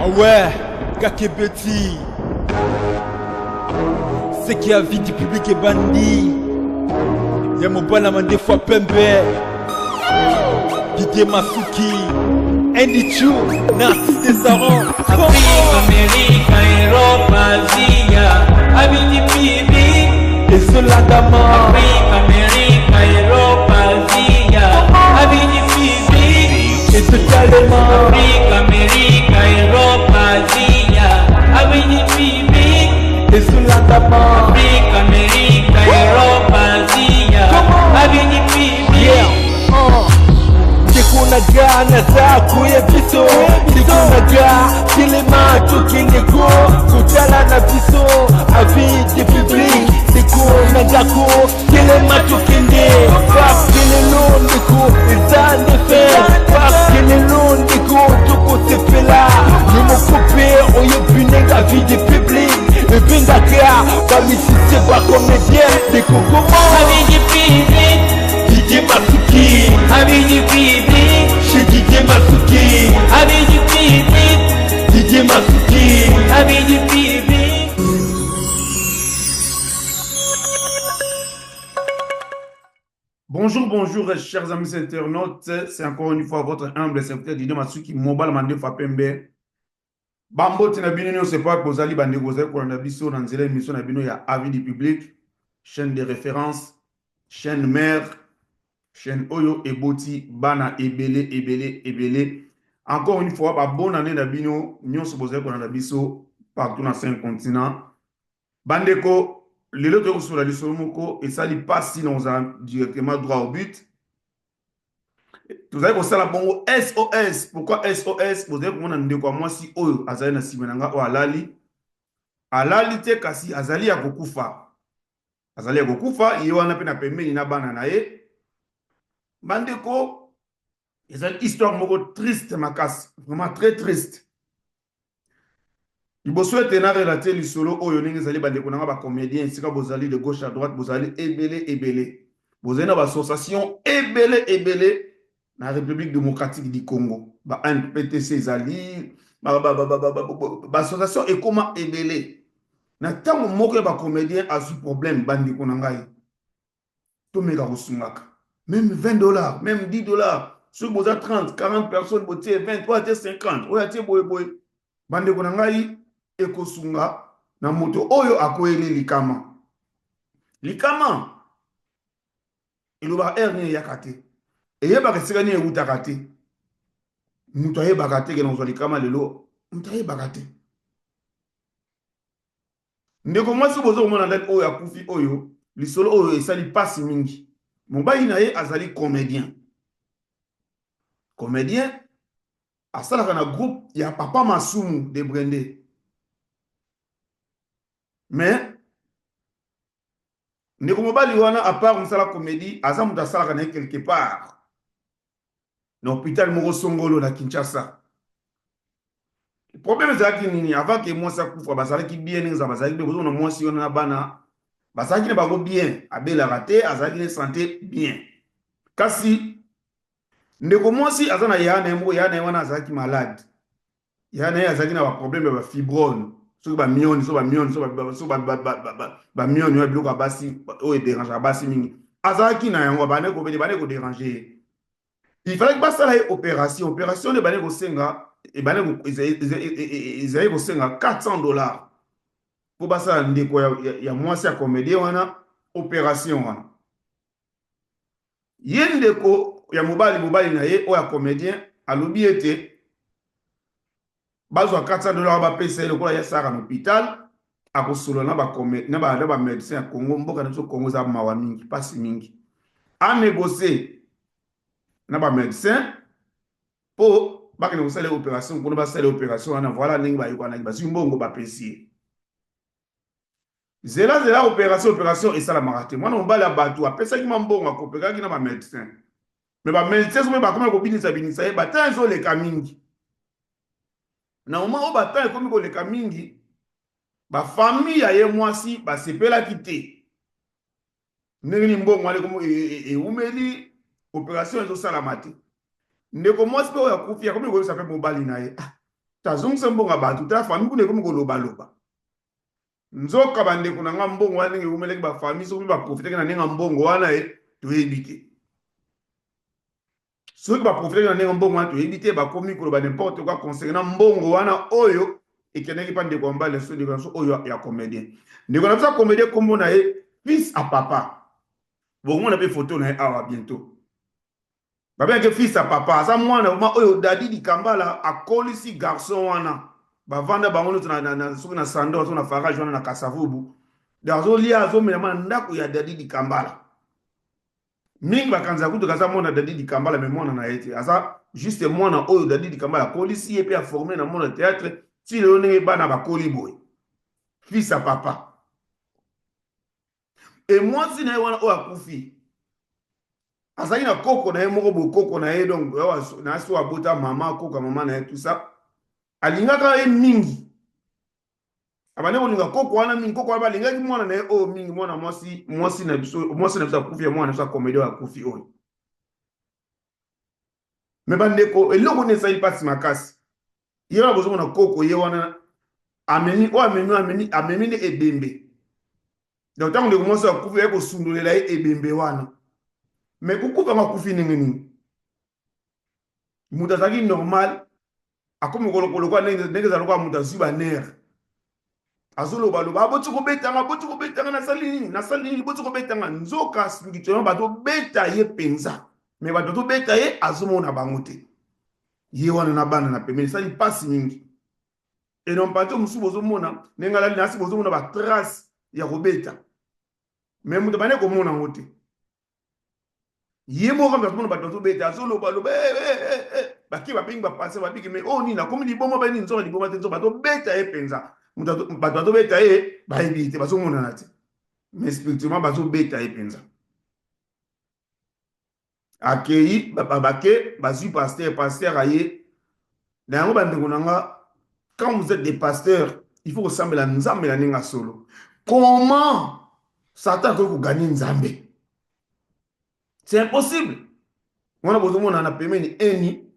Ah ouais, Kakebeti. Ce qui a vie du public est bandit. Ya mobala mandefu ya pembe. Didier Masuki. Andy Chu, Narcisse Desaron. Afrique, Amérique, Europe, Asia, Abidi Bibi. Ezolandama. Afrique, Amérique, Europe, Asia, Abidi Bibi. Ezotalema. Afrique, Amérique, Europe, Asia, Abidi Bibi. Ezolandama. Afrique, Amérique, Europe, Asia, Abidi Bibi. Yeah. Ndeko na nga naza koya biso ndeko na nga telema tokende ko kotala na biso avis de public ndeko na nga ko telema tokende parce que lelo ndeko eza nde fête parce que lelo ndeko tokosepela yo moko mpe oyebi ndenge avis de public ebengaka bamusicien bacomédien ndeko koma Abidi Bibi. Didier Masuki. Abidi Bibi. Chez Didier Masuki. Abidi Bibi. Didier Masuki. Abidi Bibi. Bonjour, bonjour, chers amis internautes. C'est encore une fois votre humble serviteur Didier Masuki, Mobile Mandefa Pembe. Bambote na bino nyonso epai bozali bandeko bozali kolanda biso na nzela émission na bino ya Avis du public, chaîne de référence, chaîne mère, chaîne oyo eboti bana ebele ebele ebele. Encore une fois, ba bonne année na bino nyonso bozali kolanda biso partout na cinq continents. Bandeko, lelo tokosola lisolo moko esali pasi na kozala directement droit au but. Tozali kosala bongo SOS. Pourquoi SOS? Bozali komona ndeko ya mwasi oyo azali na nsima na nga oyo alali. Alali te kasi azali ya kokufa. Azali ya kokufa, ye wana mpe na pembeni na bana na ye. Bandeko, ezali histoire moko triste makasi, vraiment très triste. Liboso ete na relate lisolo oyo ndenge ezali bandeko na nga bacomédien esika bozali de gauche à droite bozali ebele ebele bozali na baassociation ebele ebele na République démocratique du Congo, ba NPTC ezali baassociation ekóma ebele. Na ntango moko ya bacomédien azwi problème, bandeko na ngai, tomeka kosungaka même 20 $, même 10 $. Soki boza 30, 40 personnes, botie 20, oyo atie 50, oyo atie boyeboye, bandeko na ngai, ekosunga na moto oyo akweyeli likama. Likama elobaka heure nini eyaka te, eyebaka esika nini ewutaka te. Moto ayebaka te kena kozwa likama lelo, moto ayebaka te. Ndeko mwasi boza komona ndani oyo akufi oyo, lisolo oyo esali mpasi mingi. Mobali na ye azali comédien, comédien asalaka na groupe ya Papa Masumu de Brende. Mais ndeko mobali wana, à part mosala comédie, aza moto asalaka na ye quelque part na hôpital moko songolo na Kinshasa. Problème ezalaki nini? Avant ke mwasi akufa, bazalaki bien. Ndenge ezala, bazalaki bien. Bozomona mwasi wana na bana, bazalaki na bango bien, abelaka te, azalaki na santé bien. Kasi ndeko mwasi aza na yaya na ye moko. Yaya na ye wana azalaki malade. Yaya na ye azalaki na baproblème ya bafibrome, soki bamyome, so bamyome, so bamyome oyo biloko ya basi oyo edérangeaka basi mingi. Azalaki na yango, bandeki kobele, bandeki kodéranger ye. Il fallait basala ye opération. Opération nde ebandeki kosenga, ezalaki kosenga 400 $ mpo basala ndeko ya mwasi ya comédien wana opération wana. Ye ndeko ya mobali, mobali na ye oyo ya comédien, alobi ete bazwa 400 $ bapesa ye. Lokola ye asalaka na hôpital, akosolola na bamédecin ya Congo. Mboka na biso Congo eza mawa mingi, mpasi mingi. Anégocie na bamédecin mpo bakende kosala opération mpona basala opération wana. Voilà ndenge bayokanaki, bazwi mbongo, bapesi ye. Zela zela, opération, opération esalamaka te. Mwana mobali ya bato apesaki mwa mbongo, akopekaki na bamédecin, mais bamédecin soki bakomi kobinisa binisa ye, batemps ezoleka mingi. Na moment oyo batemps ekomi koleka mingi, bafamille ya ye mwasi basepelaki te. Ndenge nini mbongo wana ewumeli, opération ezosalama te? Ndeko mwasi mpe oyo akufi akomi koyebisa mpe mobali na ye: "Ah, Tazongisa mbongo ya bato, tala famille kuna ekomi kolobaloba. Nzoka bandeko na nga mbongo wana ndenge ewumelaki ba famille soki ba profitaki na ndenge ya mbongo wana e toyebi te. Soki ba profitaki na ndenge mbongo wana toyebi te, bakomi koloba n'importe quoi concernant mbongo wana oyo ekendaki pa ndeko ya mobali na biso, ndeko na biso oyo ya comédien. Ndeko na biso ya comédien kombo na ye fils à papa. Bokomona pe photo na ye awa bientôt. Babengaki fils ya papa, aza mwana vraiment oyo Dadi Dikambala akolisi garçon wana. Bavanda bango nyonso na, na, na, soki na Sandor, soki na Farage wana na Kasavubu. Donc azolia azomela na ndako ya Dadi Dikambala. Mingi bakanisa kutu aza mwana Dadi Dikambala mais mwana na ye te. Aza juste mwana oyo Dadi Dikambala akolisi ye pe aforme na monde ya théâtre ti lelo ndenge bana bakoli boye. Fils ya papa. E mwasi na ye wana oyo akufi azalaki na koko na ye moko boye, koko na ye donc na so abota mama, koko ya mama na ye tout ça, alingaka ye mingi, abandi kolinga koko wana mingi, koko wana balingaki mwana na ye oyo mingi, mwana mwasi, mwasi na biso, mwasi na biso akufi, ya mwana na biso ya comédie oyo akufi oyo. Me bandeko, eloko nini esali mpasi makasi, ye wana bozomona koko ye wana amemi oyo amemi amemi amemi nde ebembe. Donc ntango ndeko mwasi akufi, aye kosundolela ye ebembe wana. Me kokufa yango akufi ndenge nini? Moto azalaki normal, akomi lokola ndenge ezala lokola moto azwi ba nerf, azolobaloba, boti kobetanga, boti kobetanga, nasali nini, nasali nini, boti kobetanga. Nzoka spirituellement bato beta ye mpenza, me bato tobeta ye azomona bango te. Ye wana na bana na pembeni, esali mpasi mingi. E na mpate mosusu bozomona ndenge alali na asi, bozomona ba trace ya kobeta, me moto abandi komona yango te. Ye moko kambi azomona bato bazobeta, azolobaloba, eh, eh, eh, eh. Bake babengi bapase, babiki me oyo nini, akomi liboma ba nini? Nzoka liboma te, nzoka bazobeta ye mpenza. Moto bato bazobeta ye bayebi te, bazomonana te, mais spirituellement bazobeta ye mpenza. Akei bake bazwi pasteur, pasteur aye na yango. Bandeko na nga, quand vous êtes des pasteurs, il faut kosambela Nzambe na ndenge ya solo. Comment Satan akoki koganye Nzambe? C'est impossible. Wana bozomona na pembeni eni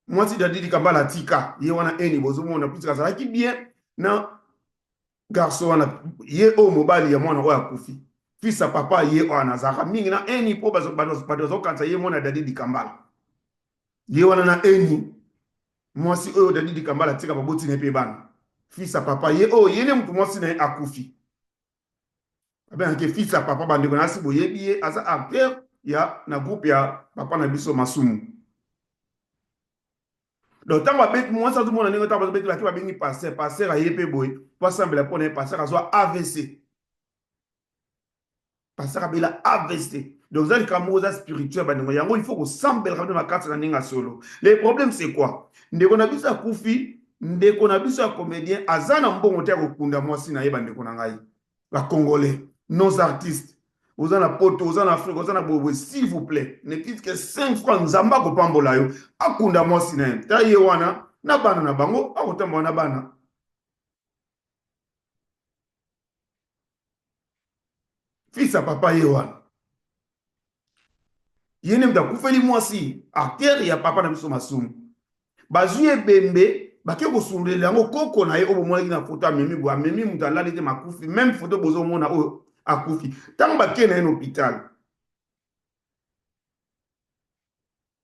mwasi Dadi Dikambala atika ye wana, eni bozomona puisque azalaki bien na garçon wana, ye oyo mobali ya mwana oyo akufi, fils ya papa. Ye wana azalaka mingi na eni mpo bato bazokanisa ye mwana ya Dadi Dikambala. Ye wana na eni mwasi oyo Dadi Dikambala atika, baboti na ye mpe bana. Fils ya papa ye oyo, ye nde motu mwasi na ye akufi, babengaki fils ya papa. Bandeko na asi boyebi ye, aza acteur ya na groupe ya papa na biso Masumu. Donc ntango babeti mwasi, azomona ndenge ntango bazobeti, bake babengi pasteur. Pasteur aye mpe boye po asambela mpo na ye. Pasteur azwa AVC, pasteur abela AVC. Donc eza likambo moko eza spirituel, bandeko. Yango il faut kosambelaka bino makasi na ndenge ya solo. Le problème, c'est quoi? Ndeko na biso akufi, ndeko na biso ya comédien aza na mbongo te ya kokunda mwasi na ye. Bandeko na ngai bacongolais, nos artistes, oza na Poto, oza na Afrique, oza na boyeboye, s'il vous plaît, ne fût que 5 francs, Nzambe akopambola yo, akunda mwasi na ye. Ta ye wana na bana na bango, akotambola na bana. Fils ya papa ye wana, ye nde moto akufeli mwasi, acteur ya papa na biso Masumu. Bazwi ebembe, bake kosundolela yango koko na ye oyo bomonaki na foto. Amemi boye, amemi moto alali te, makufi. Même foto bozomona oyo akufi, ntango bake na ye na hôpital,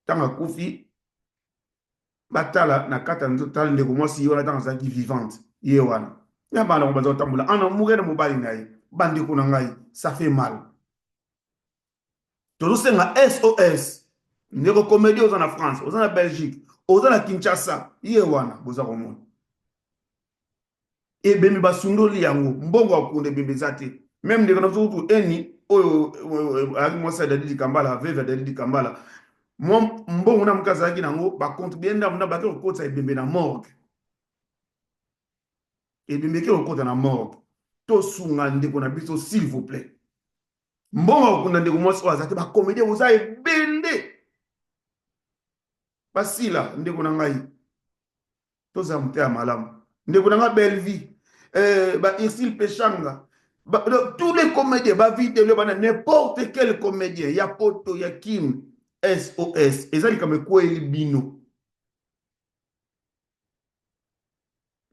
ntango akufi, batala na kati ya nzoto, tala ndeko mwasi ye wana, ntango azalaki vivante, ye wana na bana yango baza kotambola en amour na mobali na ye. Bandeko na ngai, ça fait mal. Tozosenga SOS. Ndeko comédie, oza na France, oza na Belgique, oza na Kinshasa, ye wana boza komona ebembe, basundoli yango, mbongo ya kokunda ebembe eza te. Même ndeko na biso kutu eni oyo azalaki mwasi ya Dadi Dikambala, veuve ya Dadi Dikambala, mwa mbongo na moke azalaki nango, bacontribue ndambo na bake kokotisa ebembe na morgue. Ebembe eke kokota na morgue. Tosunga ndeko na biso, s'il vous plaît. Mbongo ya kokunda ndeko mwasi oyo aza te. Bacomédien oza ebele, basila. Ndeko na ngai, tozala motema malamu. Ndeko na ngai Bellevie, ba Ursule Peshanga, donc, tous les comédiens bavidelo bana, n'importe quel comédien ya Poto, ya Kim, SOS. Eza likambo ekweyeli bino.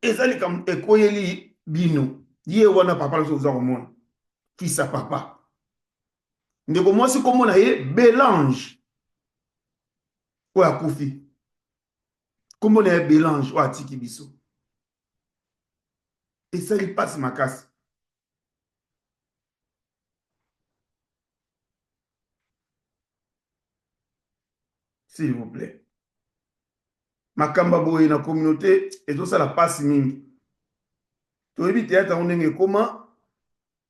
Eza likambo ekweyeli bino. Ye wana papa na biso oza komona. Fils ya papa. Ndeko mwasi kombo na ye Belange. Oyo akufi. Kombo na ye Belange oyo atiki biso. Esali pasi makasi. S'il vous plaît. Makambo ya boye na communauté ezosala pasi mingi. Toyebi théâtre yango ndenge ekoma.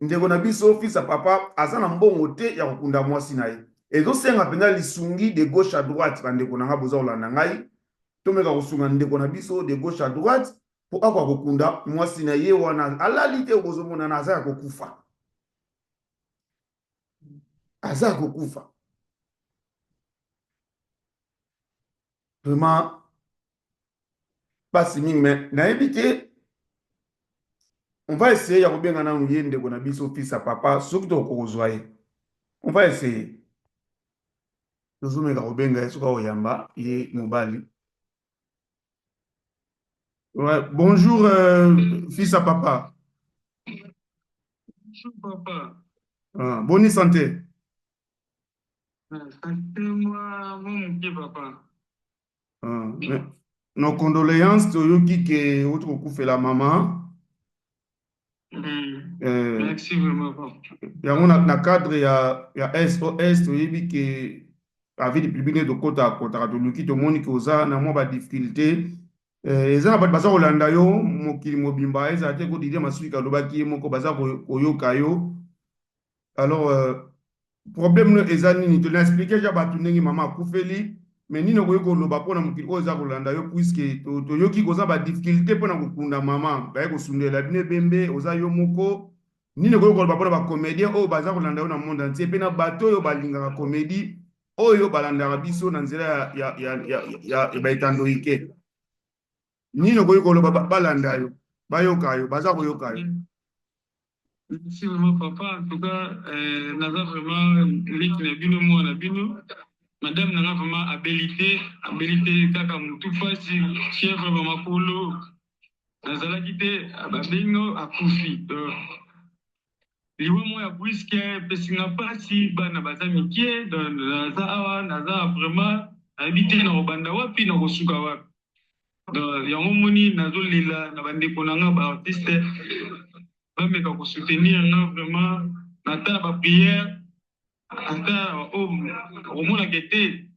Ndeko na biso fils ya papa aza na mbongo te ya kokunda mwasi na ye. Ezosenga mpenza lisungi de gauche à droite. Bandeko na ngai boza kolanda ngai, tomeka kosunga ndeko na biso de gauche à droite mpo akoka kokunda mwasi na ye wana. Alali te, bozomonana aza ya kokufa, aza ya kokufa vraiment pasi mingi. Mais nayebi te, on va essayer ya kobenga nanu ye ndeko na biso fils ya papa, soki tokokozwa ye. On va essayer, tozomeka kobenga ye soki akoyamba ye mobali. Ouais, bonjour fils à papa. Bonjour papa. Ah, bonne santé. Santé moi moke papa. Ah, mais, nos condoléances, toyoki ke outi kokufela mama. Merci vraiment papa. Yango na cadre ya SOS, toyebi ke avis du public nde tokota kotaka, toluki tomoni ke oza na mwa badifficulté. Eza na bato baza kolanda yo mokili mobimba, ezala te ko Didier Masuki alobaki ye moko, baza koyoka yo. Alors problème no eza nini? Tona expliquer ja bato ndenge mama akufeli, mais nini okoki koloba mpona mokili oyo eza kolanda yo, puisque toyoki koza badifficulté mpona kokunda mama, baye kosundela bino ebembe, oza yo moko. Nini okoki koloba mpona bacomédien oyo baza kolanda yo na monde entier, mpe na bato oyo balingaka comédie, oyo balandaka biso na nzela ya baetando ike? Nini okoki koloba balanda yo, bayoka yo, baza koyoka yo? Merci vraiment papa. En tout cas, naza vraiment leki na bino, mwana bino. Madame nanga vraiment abeli te, abeli te, kaka motu pasi, fièvre ba makolo. Nazalaki te, babengo akufi. Donc liwa moko ya brusque epesi nga mpasi, bana baza mike. Donc naza awa, naza vraiment nayebi te na kobanda wapi, na kosuka wapi. Donc yango moni nazolela na bandeko na nga baartiste, bameka kosoutenir nga vraiment na ata na baprière, ata oyo okomonaka ete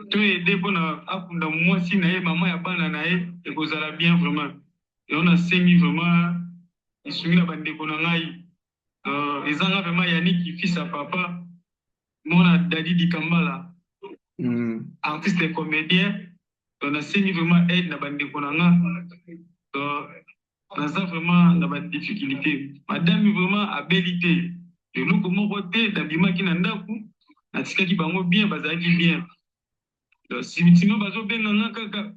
toaider mpona akunda mwasi na ye, mama ya bana na ye, ekozala bien vraiment. Yango nasengi vraiment lisungi na bandeko na ngai. Eza nga vraiment Yaniki, fils ya papa, mwana Dadi Dikambala, artiste et comédien. Donc nasengi vraiment aide na bandeko na nga. Donc naza vraiment na badifficulté. Madame vraiment abeli te, eloko moko te. Nabimaki na ndako, natikaki bango bien, bazalaki bien. Donc sino bazobenga nga kaka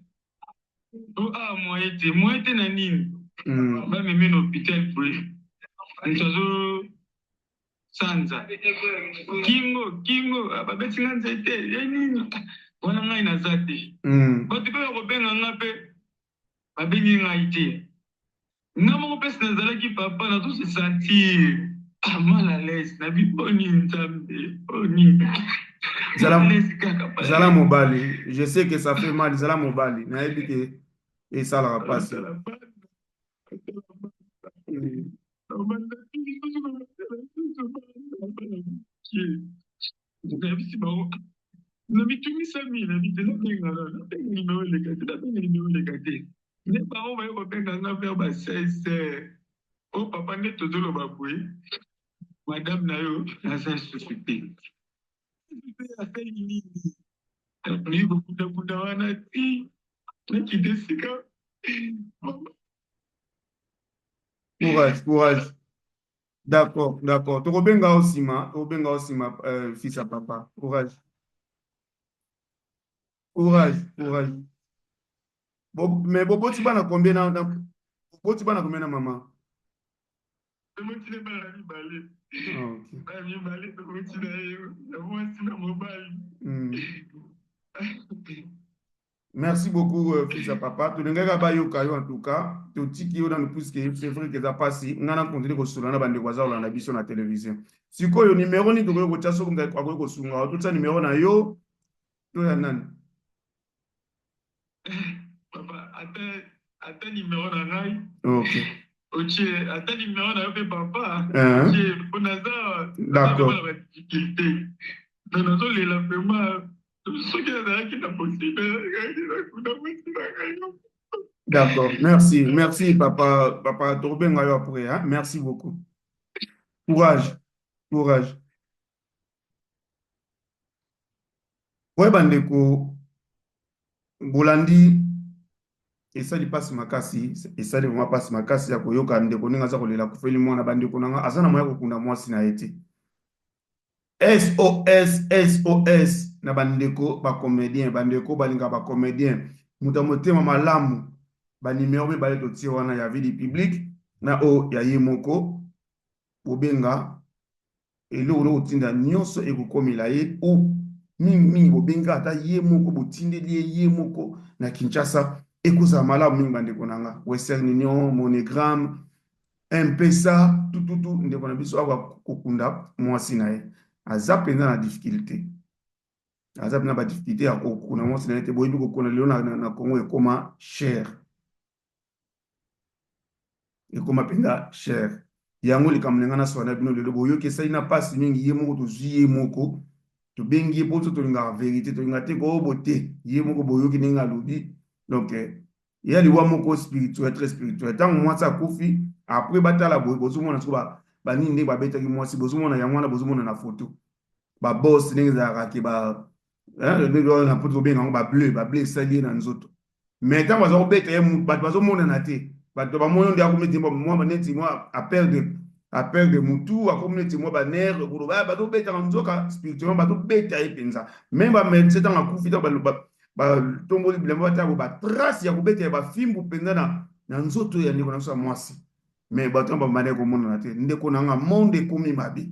o a moye te, moye te na nini. Bamemi na hôpital boye, moto azosanza kingo kingo, babeti nga nzete ye nini wana, ngai naza te. Bato mpe bakobenga nga mpe babengi ngai te. Nga moko mpesi nazalaki papa, nazose sentir mal à l'aise. Nabi boni Nzambe, boni. Zala mobali, je sais que ça fait mal. Zala mobali, nayebi ke esalaka mpasi. Nayebisi bango na mitumisami, nayebi te, nabenga nabenga nimero eleka te, nabenga nimero eleka te. Nde bango baye kobenga nga vers ba 16 heures: "O papa, nde tozoloba boye, madame na yo naza lisusu te." Asali nini? Nalingi kokundakunda wana ti nakite esika. Courage, courage. D'accord, d'accord, tokobenga yo nsima, tokobenga yo nsima. Fils ya papa, courage, courage, courage. Bo, mais boboti bana combien na boboti bana combien na mama? Toboti na bana mibale. Ah, okay. Bana mibale toboti na ye, na mwasi na mobali. Merci beaucoup euh, fils ya papa. Tolingaka bayoka yo en tout cas. Totiki yo nanu puisque c'est vrai que eza pasi. Nga na continue kosolola na bandeko baza kolanda biso na télévision. Sikoyo numéro nini tokoki kotia soki moto akoki kosunga? Totia numéro na yo to ya nani? Papa, ata ata numéro na ngai. Ok. Otie ata numéro na yo mpe papa. Hein? Otie mpo naza D'accord. na ba difficulté. Donc nazolela vraiment soki nazalaki na possible kuna mwasi na ngai. D'accord. Merci. Merci papa. Papa tokobenga yo après hein? Merci beaucoup. Courage. Courage. Oye bandeko bolandi esali mpasi makasi, esali vraiment mpasi makasi ya koyoka ndeko ndenge aza kolela akufeli mwana. Bandeko na nga aza na moya kokunda mwasi na ye te. SOS SOS na bandeko ba comédien, bandeko balingaka ba comédien, moto ya motema malamu, ba numero mibale totie wana ya vie du public na oyo ya ye moko, bobenga eloko na kotinda nyonso ekokomela ye ou mingi mingi bobenga ata ye moko, botindeli ye ye moko na Kinshasa, ekozala malamu mingi bandeko na nga. Western Union, MoneyGram, M-Pesa, tututu, ndeko na biso awa kokunda mwasi na ye aza mpenza na difficulté, aza mpenza ba difficulté ya kokunda mwasi na ye te. Boyebi kokunda lelo na Congo ekoma cher, ekoma mpenza cher. Yango likambo na ngai naswa na bino lelo, boyoki esali na mpasi mingi. Ye moko tozwi ye moko, tobengi ye mpo biso tolingaka verité, tolingaka te koobo te. Ye moko boyoki ndenge alobi. Donc ya liwa moko spirituel, très spirituel. Ntango mwasi akufi, après batala boye, bozomona siko banini ndenge babetaki mwasi, bozomona yango wana, bozomona na foto babos ndenge ezalaka ke ba na poto kobenga yango bableu, bableu esali ye na nzoto. Mais ntango baza kobeta ye, bato bazomonana te, bato bamoni nde akomi neti mwa neti mwa aperdre mutu, akomi neti mwa banerf koloba bazobetaka nzoka spirituellement bazobeta ye mpenza. Meme bamédecin ntango akufi, ntango batomboli bilamba, batala batrace ya kobeta ya bafimbu mpenza na nzoto ya ndeko na biso ya mwasi. Mais bato wana babandaki komonana te. Ndeko na nga, monde ekomi mabe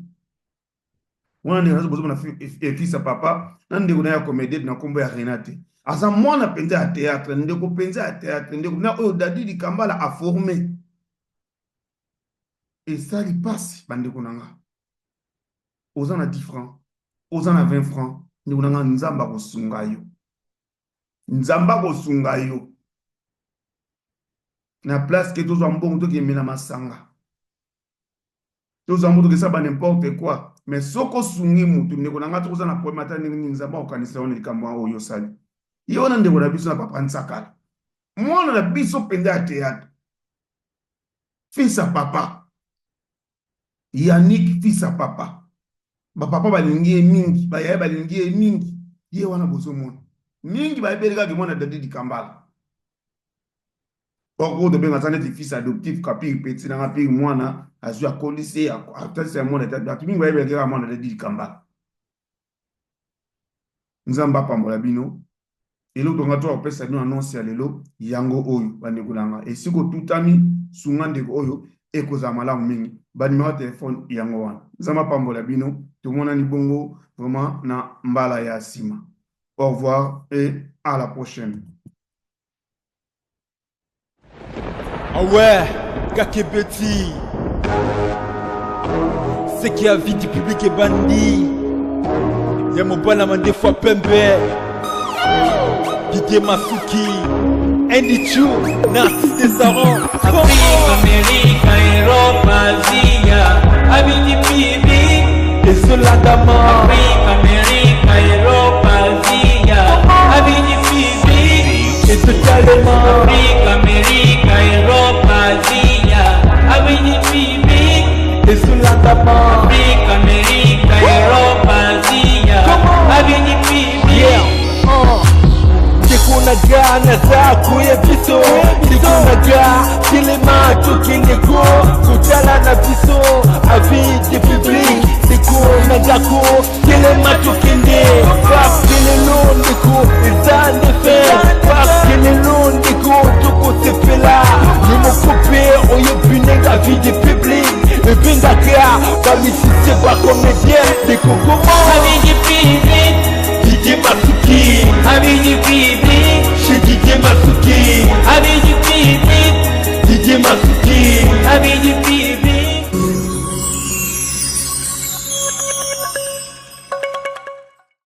wana. Ndeko nazo bozomona fils ya papa na ndeko na ya comédien na nkombo ya Renate, aza mwana mpenza ya théâtre, ndeko mpenza ya théâtre, ndeko na oyo Dadi Dikambala aforme. Esali mpasi bandeko na nga. Oza na 10 francs, oza na 20 francs, ndeko na nga, Nzambe akosunga yo, Nzambe akosunga yo. Na place ke tozwa mbongo tokemela masanga, tozwa mbongo tokesa ba n'importe quoi, mais soki osungi mutu, ndeko na nga, soki oza na problème ata ndenge nini, Nzambe akokanisa yo na likambo oyo osali. Ye wana ndeko na biso na papa Nsakala, mwana na biso mpenza ya théâtre, fils ya papa Yannick, fils ya papa. Bapapa balingi ye mingi, bayaya balingi ye mingi. Ye wana bozomona mingi bayebeli kaka mwana Dadi Dikambala. Oko tobenga aza neti fils adoptif, kapiri petit nanga piri mwana azwi akolisi ye atalisa ya mwana. Bato mingi bayebelaki kaka mwana Dadi Dikambala. Nzambe apambola bino. Eloko tonga to kopesa bino annonce ya lelo yango oyo bandeko na nga, esika otutami, sunga ndeko oyo, ekozala malamu mingi. Banimero ya telefone yango wana. Nzambe apambola bino, tomonani bongo vraiment na mbala ya nsima. Au revoir et à la prochaine. Ah ouais, Kakebeti. Ce qui a vie du public est bandit. Ya mobala mandefu pembe. Didier Masuki. Andy Chu, Narcisse Desaron. Afrique, Amérique, Europe, Asia, Abidi Bibi. Ezolandama. Afrique, Amérique, Europe, Asia, Abidi Bibi. Ezotalema. Afrique, Amérique, Europe, Asia, Abidi Bibi. Ezolandama. Afrique, Amérique, Europe, Asia, Abidi Bibi. Yeah. Ndeko na ga naza koya biso, ndeko na ga telema, tokende ko kotala na biso avis de public. Ndeko na gako telema, tokende parce que lelo ndeko eza nde fin.